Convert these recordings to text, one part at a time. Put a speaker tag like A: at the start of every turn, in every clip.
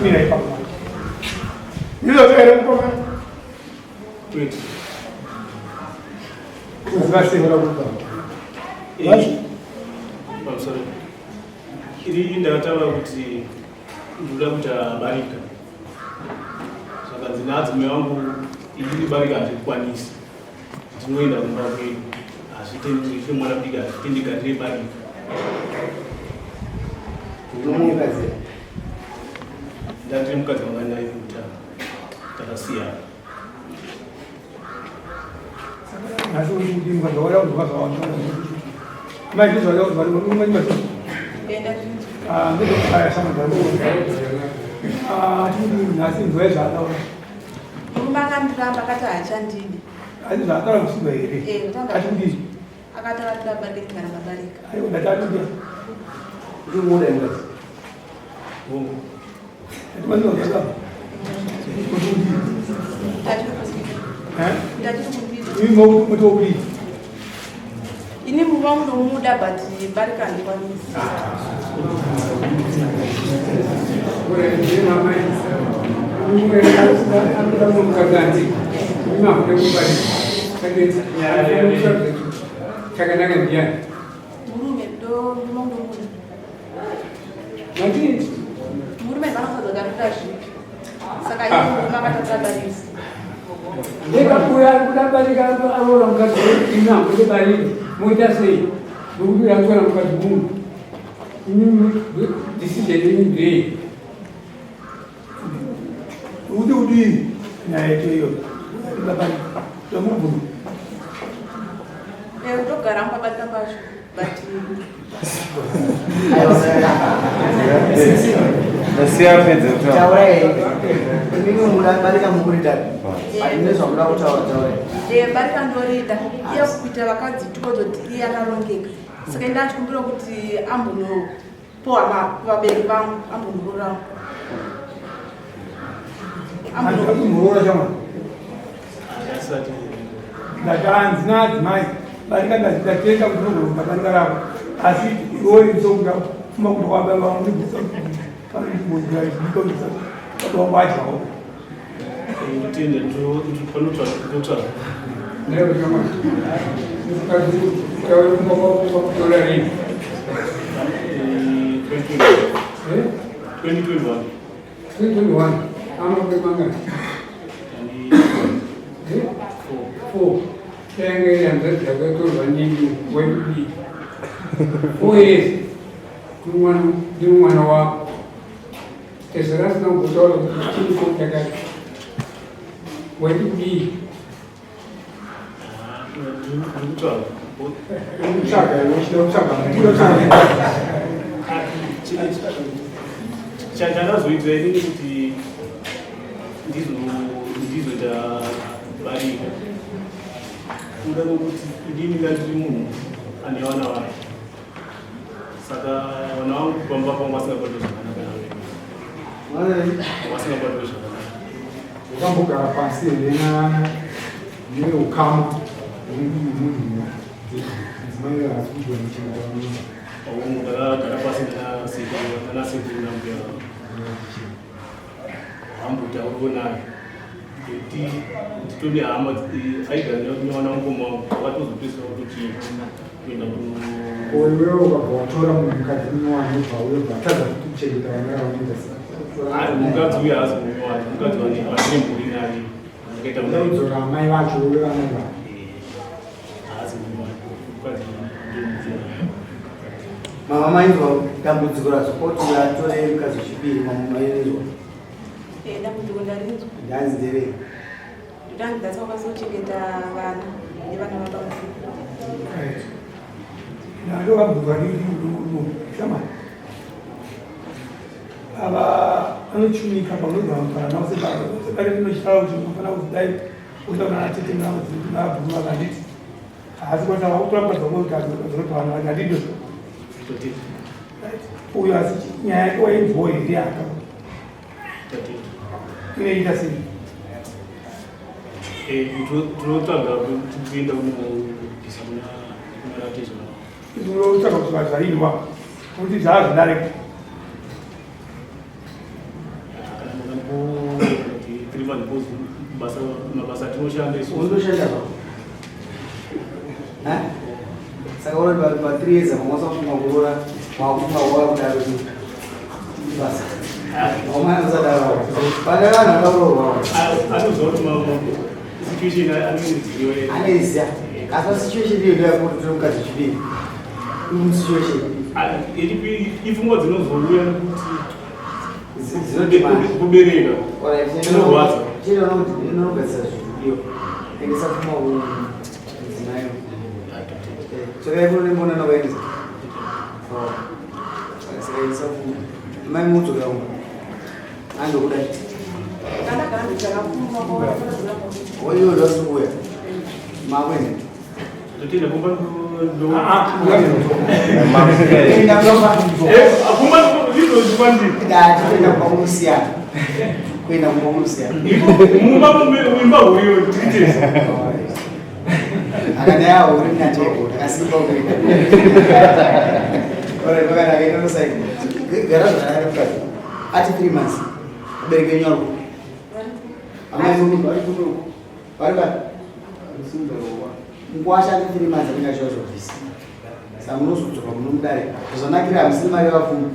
A: Mira ipapo. Ndizvo here mukoma?
B: Wait.
A: Kuziva sei ora kupa?
B: Pamusoro. Iri ndakataura kuti ndinoda kuita barika. Zvakanzi naadzimai vangu ini barika handikwanisi. Ndinoenda kumba kwedu. Hazvitendi mwana mudiki hazvitendi garire barika.
C: Unomukadzi.
B: Ndandiri mukadzi wanga naye kutanga. Takasiyana.
A: Nhasi uri kuti mukadzi wauya kuzwa zvawanda. Mai ndizvo zvauya kuzwa uri mumwe nyima sei?
D: Enda zvinzwa.
A: Ah, ndizvo aya sama dzangu. Ah, tikuti nhasi nzwai zvaataura.
D: Murume akandiramba akati haachandidi.
A: Asi zvaataura kusigwa here?
D: Eh, kutanga.
A: Ati kudii?
D: Akati akatida barika kana mabarika.
A: Aiwa ndati atidya.
C: Uri muda mukadzi.
B: Hongu.
A: Ati manzwa zvakaba. Kuti kudii?
D: Ndachiri kundida.
A: Eh?
D: Ndachiri kundida.
A: Imi mokuti wokudii?
D: Ini murume wangu ndomuda but barika handikwanisi.
A: Chakanaka ndiyani?
D: Murume ndo murume wangu ndomuda.
A: Mati
D: Murume vanofadza kuti anoda zvipi. Saka iye murume akatadza barisa.
A: ndekakuya kuda barika aroora mukadzi imi hamude barika moita sei nokuti uyo atora mukadzi munhu imi decision yenyu ndei kuti udii nyaya yacho iyo tomubvuma
D: Eh, ndogara mupabarika pacho but
E: Ndasiya apedze kutaura.
C: Taurai. Imimi muda barika mukurida. Ine zvamuda kutaura taurai.
D: Eh, barika ndorida iye kuita vakadzi tikototi iye akarongeka saka enda achikumbira kuti ambonopowa vabereki vangu ambonororawo.
A: Muroora chama
B: Asati.
A: ndakanzi naadzimai barika ndatenda kuti unogona barika rako asi iwe isokuda fuma kuti wababa vangu ndibvisa baba vangu adyawo.
B: Ndotenda panotsvaga ndotsvaga.
A: Mukadzi tauri kumba kwako kwakutora rini?
B: 2021.
A: Eh?
B: 2021.
A: 2021 amakore mangani?
B: And
A: Eh?
B: four.
A: Four. Yange iri hanzvadzi yako yatorwa nini waikudii? 4 years ndiri mwana wako. Tezera asina kumbotaura kuti chii ko chakati. Waikudii?
B: Ah, ndikutsvaga.
A: Kutsvaga, uchida kutsvaga. Kutsvaga.
B: Chandazoita inini kuti ndizoita barika kuda kwekuti inini ndandiri munhu ane vana vake saka vana vangu pamba pangu vasingabatwe zvakanaka vasingabatwe zvakanaka.
F: Wakambogara pasi here neukama hwemunhu mudzimai haasi kugona kuchengeta vana?
B: Hongu, ndakagara pasi nanasekuru nambuya hambotauriwo naye kuti nditone hama aigara nevana mukoma wangu vakatozopedzisira kutochinja kuenda.
F: Ko iwewe ukabva watora munhu mukadzi munyowani ubva ubva atadza kuti kuchengeta vana vanoita sei?
B: Mukadzi uyu haazi munyowani, mukadzi vane mhuri naye ndakaita.
F: Unodzora amai vacho uve vana ivavo.
B: Haazi munyowani, mukadzi ndomudzora.
C: Mama mainzwa dambudziko razopoti atore mukadzi wechipiri, mama mainzwa?
D: Eh, dambudziko ndarinzwa.
C: Ndanzi nderei?
D: Ndanzi ndasakwanisa kuchengeta vana nevana vabamukuru.
A: Ndokabvunzwa shama ava anochumika paunogona kutaura navo separe rinochitaura kuti unofanira kuti dai utaura natete nabhuma vanditi haasi kwanisa vakutora mukadzi wako kuti adzoroti vanhu vati handidozvo uyo asi nyaya yake wainzwawo here yaka inoita sei?
B: Tinotsvaga kuti kuenda kunobvisa kuna ratezva.
A: Unotsvaga kuti vanhu zvainwa kuti zvaazvidarika.
B: Because basa mabasa atinoshanda isusu.
C: Unoshanda zvako. Ha? Saka uri pa 3 years apa wasafunga kuroora, wakufunga kuroora kudaro kuti basa. Wamwana usadaro. Pane vanhu vakaroorwa.
B: Anoziva kuti situation anoiziva.
C: Anoiziva. Asi situation iyo ndoyakuti tiri mukadzi chipiri. Iri situation.
B: Ipfungwa dzinozouya nekuti
C: Dzinoti manje.
B: kubereka Inorwadza.
C: Inogadzisa zvinhu iyo. Endesa pfuma kumudzimai. Saka ivo nembona nakaendesa. Saka endesa pfuma. Mai mudzokera kumba. Andokudai.
D: Ndakagara ndichakapfuma kwaona.
C: Oyo ndasukuya. Makwenda.
B: Totenda kumba ndo
C: Enda kumba.
B: Kumba ndizvo kwandiri.
C: Da, toenda kumba kunosiyana. Kuenda kumba kunosiyana.
B: Mumba muimba huriyo tiri tese.
C: Akadai awo uri mnatego, akasimba kuenda. Ore vakanaka inonosaini. Gara zvakanaka mukadzi. Ati 3 months. Abereki venyu vari kupi? Amai muri vari kupi? Vari papi? Mukwasha ati 3 months anenge achivazobvisa. Saka munozodzoka muno mudare. Zvanakira hamusina mari yavapfuma.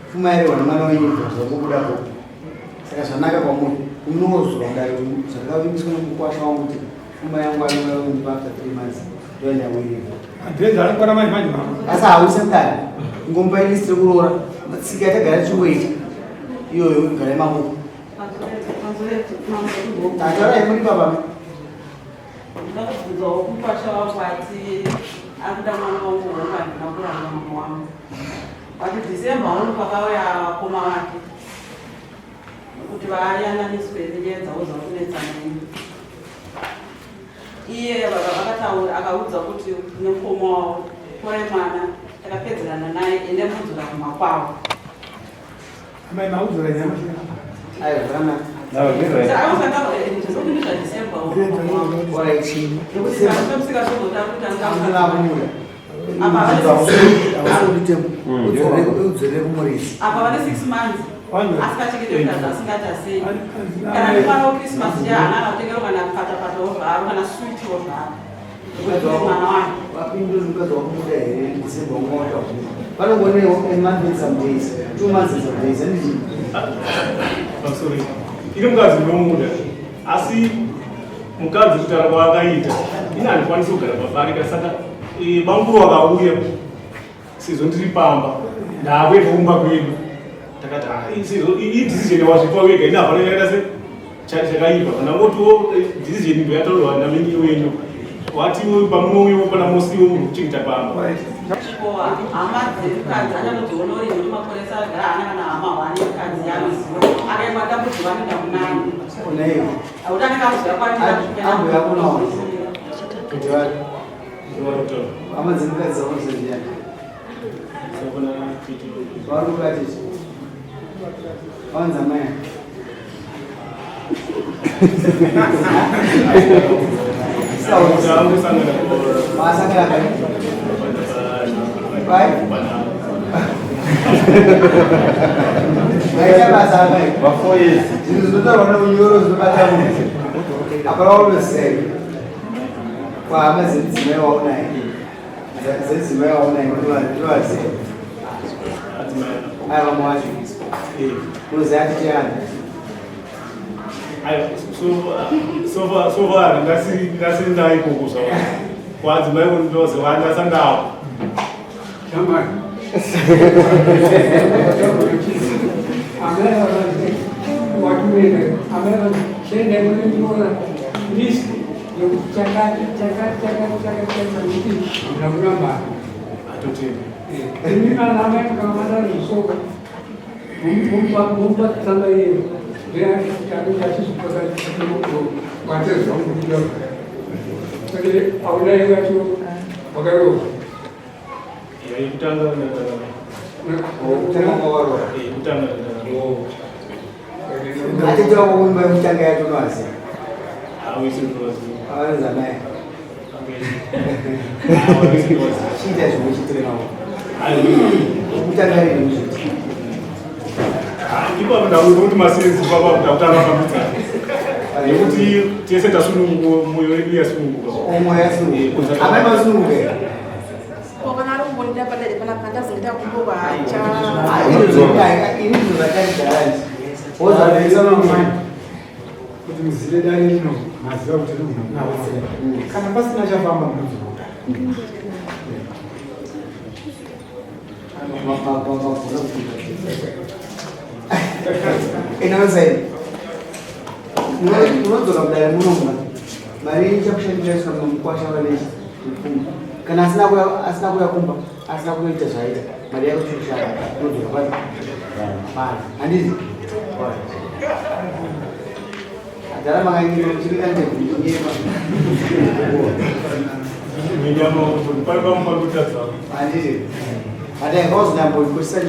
C: Pfuma yarehwa nemwana wenyu zvakubudapo. Saka zvanaka kwamuri. Munozodzoka mudare zvakavimbiswa nemukwasha wangu kuti pfuma yangu anouya kundipa after 3 months. Ndoenda kuiripa.
A: Adhirezi anokwana manje manje mama.
C: Asi hauise mudare. Ngomupa list rekuroora. Tsika yatagara tichingoita. Iyoyo gara imamuko. Tataura muri baba.
G: Ndakubvunzawo mukwasha wangu ati akuda mwana wangu hongu handina kuramba mama wangu. But December uno pakauya vakoma vake kuti vayananiswe nenyaya dzavo dzakunetsana neni. Iye vakataura akaudza kuti nemukoma wavo torai mwana takapedzerana naye ende mudzoka kumba kwavo.
A: Amai maudzora nyama.
C: Aiwa zvakanaka.
G: Zvokuti zvaDecember uno.
C: Alright.
G: Nekuti
C: Hamuna kumuda.
G: Apa
C: Udzorere kumuridzi.
G: Apa vane 6 months asikachengete mukadzi asingaita sei kana nemwana wechristmas cha haana kana kutengerwa kana patapatawo zvaro kana switiwo zvaro nekuti mwana wake.
C: Vapinduri mukadzi wakumuda here December umwe wataura. Panongone a month and some days. 2 months and some days. Handiti?
B: I'm sorry. Iri mukadzi unomuda asi mukadzi kutaura kwaakaita ini handikwanisi kugara pabarika saka bamukuru wakauya sezvo ndiri pamba ndaakuenda kumba kwedu takati "Ah, sezvo idecision wazvipa wega ini hapana chakaita se chakaipa pandangotiwo decision ndo yataurwa namini wenyu wati pamunouyewo pana musiwo munhu kuchengeta pamba.
G: Chikowa hama dzemukadzi anyatodziona uri nekuti makore agara haana kana hama hwani mukadzi yaanoziva akaenda dambudziko anoenda kunani.
C: Unaiyo.
G: Akuti anenge aziva kwandira.
C: Ambuya kunawo. Kuti vari. Hama dzemukadzi dzaunoziva ndiani? Vari kubatiti. Vanza mai. Masangana pai. Pai. Vaita basa amai.
E: Pa 4 years.
C: Zvinhu zvinotaurwa neunyoro zvinobata munhu. Hapana unoziva. Kwahama dzemudzimai waunaye. Dzemudzimai waunaye ndinovaziva. Aya vamwe vacho. Unoziva ati chiani?
B: So far ndasiri ndaikoko zvavo kwadzimai kundoziva ndasandawo.
A: Shamwari. Amai vavanzi watumira amai vavanzi chienda kunondiona list yokuti chakati chakati chakati chakati chakati nekuti hamuna kunambara.
B: Atotenda.
A: Imi vana amai mukamata zvisoka mumupa tsamba iyeyo ndeyachizvikwatezvamukuita kuti aunai wacho wakarohwa.
B: Yekutanga.
C: Kutanga kwavarora.
B: Yekutanga.
C: Atete wako kuimba yekutanga yacho unovaziva.
B: Awisi ndoziva.
C: Avanonzi amai. Chiita zvimwe chitire navo. Kutanga rini muzviti?
B: Ipapo ndakuti masenzi papo ndakutanga pambidzana. Nekuti tese tasununguka, mwoyo yedu yasununguka.
C: Omwe yasununguka. Amai masununguka here?
D: Ko kana ari kumbonida padare panapa ndazenge takumbovacha.
C: Ini ndozvakadara wozvabvisa mamai.
F: Kuti muzive dare rino, maziva kuti rinogona kubatsira. Kana pasina chafamba, munodzoka.
C: Inozaini munodzoka kudare munomwa mari ichakushandira mukwasha vanechi mupfungwa. Kana asina kuya kumba, asina kuita zvaita, mari yako chikushanda, unodzoka pano pano, handiti? Agara makanyima muchibika ndebvunyema.
B: Nenyama pari pamwe pakutadza.
C: Handiti? Hataikauzonyamboikoshesa.